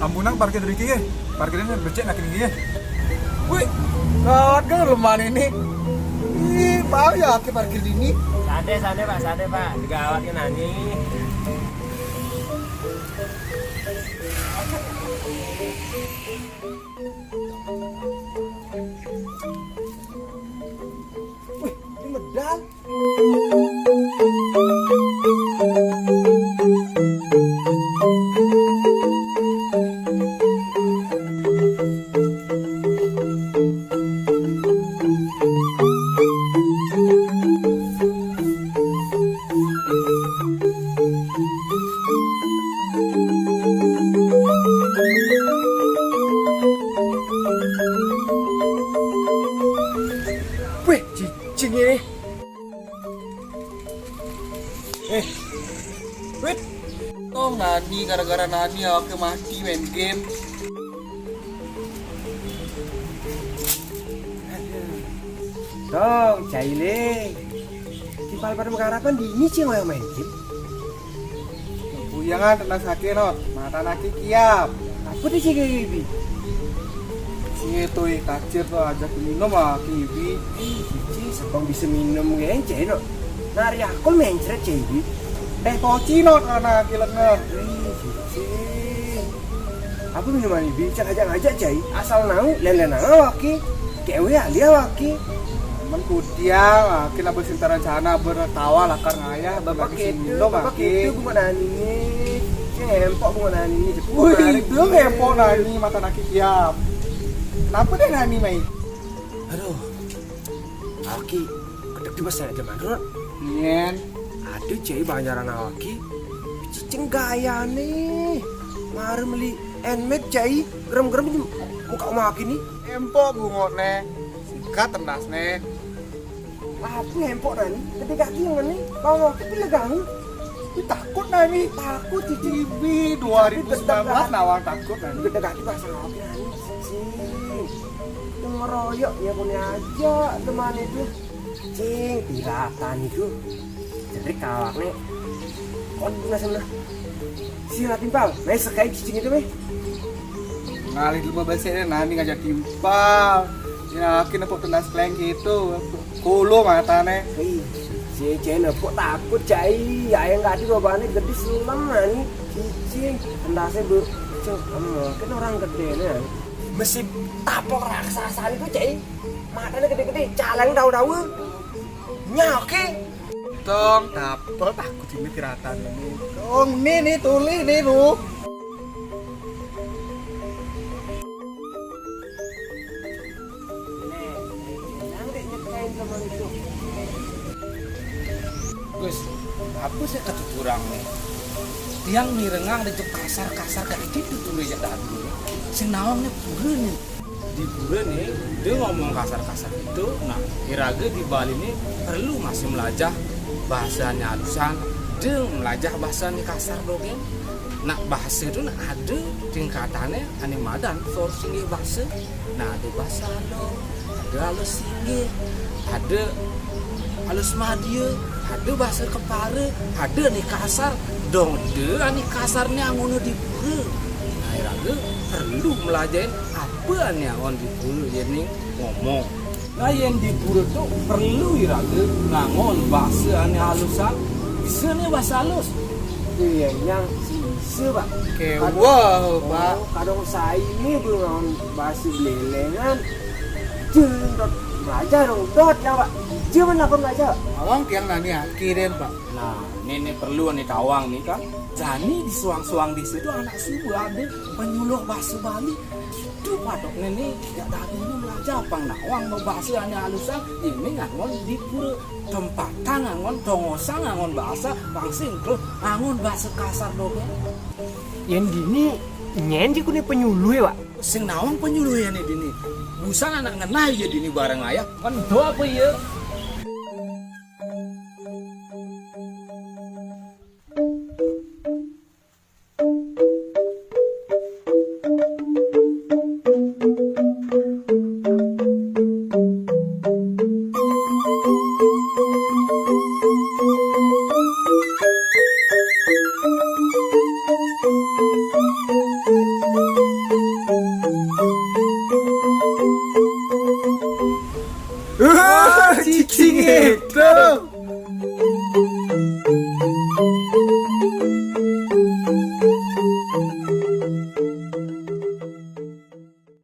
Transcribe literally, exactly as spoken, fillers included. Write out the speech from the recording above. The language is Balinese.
Ampunang parkir mriki nggih. Parkirnya becik nak nggih. Wih, gawat kan lemah ini. Ih, mau ya aku parkir di ini. Santai, santai, Pak, santai, Pak. Gawat kan ani. Wih, ini medal. Wih, cicing ini. Eh, wait. Tong nani gara-gara nani aku mati main game. Tong, cai le. Timpal pada mengarapan di ini sih yang main game. Uyangan tentang sakit not, mata naki kiap. Apa tuh sih kayak gitu? Sini tuh kacir tuh ajak minum ah kiwi. Ih, cici, sepang bisa minum kayak cai no. Nari aku mencret cai. Teh poci not karena kilet not. Ih, cici. Apa minuman ini? Cak aja ngajak cai. Asal nau, lele nau waki. Kewe alia waki. Men kudiang, ah, kena bersinta rencana bertawa lakar ngayah, Bapak bagi itu, sindok, Bapak aki. Itu bunga nani. Sing empok bunga nani. Wih, itu empok nani mata naki kiap. Kenapa deh nani mai? Aduh, aki, kedek di pasar aja manrot. Nyen. Aduh, cai banjaran awaki. Cicing gaya nih. Mari meli enmet cai, gerem-gerem di muka rumah aki nih. Empok bungot nih. Sikat tendas nih. Aku empok nani, gede kaki yang ini, bawang aku pilih ganggu. Ih, takut nani. Takut cici. Ibi dua ribu sembilan belas nawang takut nani. Gede kaki bahasa awaki nani, cicing. Itu ngeroyok ya punya aja teman itu. Cing, piratan itu. Jadi kawaknya kon guna sana. Sila timpal, naik sekali cicing itu meh. Ngalih dulu babasnya nani ngajak timpal. Yakin apa kena sekleng gitu. Kulo matane. Ih, si Jen kok takut cai. Ayang tadi babane gede sulem nani. Cicing, endase bu. Cing, em, kan orang gede nih. Mesti tapok raksasa itu cai. Matanya gede-gede, caleng daun-daun. Nyoke. Tong, tapel takut ini piratan ini. Tong, ini nih tuli nih lu. Nih, yang dek nyekain sama itu. Gus, apa sih kata kurang nih? Tiang mirengang di kasar-kasar kayak gitu tuh ya tadi. Sing nawang nih pura nih. Di pura nih, dia ngomong kasar-kasar itu. Nah, iraga di Bali nih perlu masih melajah bahasanya halusan, dia melajah bahasanya kasar dogeng. Nah, bahasa itu nah ada tingkatannya ane madan for singgih bahasa. Nah, ada bahasa halus, ada halus singgih, ada halus madya, ada bahasa kepara, ada ane kasar. Dong, ada ane kasar nih angono di pura. Nah, iraga perlu melajahin apa ane angon di pura ya nih ngomong. Nah, yang di pura tuh perlu iraga ngangon bahasa ane halusan. Bisa nih bahasa halus. Iya, yang bisa, Pak. Oke, kadang, wow, Pak. Oh, kadang saya ini belum ngangon bahasa belelengan. Jen, dot, belajar dong, dot, ya, Pak. Jen, mana aku belajar? Awang tiang nani akirin, Pak. Nah, ini, ini perlu nih tawang nih kan. Jani di suang-suang di situ anak subuh ada penyuluh bahasa Bali. Itu patok nene, ya tadi ini belajar pang nawang mau bahasa ane halusan, ini ngangon di pura tempatan ngangon tongosan ngangon bahasa pangsing terus ngangon bahasa kasar dogeng. Yang dini nyen ji kuni penyuluh ya, Pak? Sing nawang penyuluh ya nih dini. Busan anak ngenah ya dini bareng ayah. Kan do apa ya?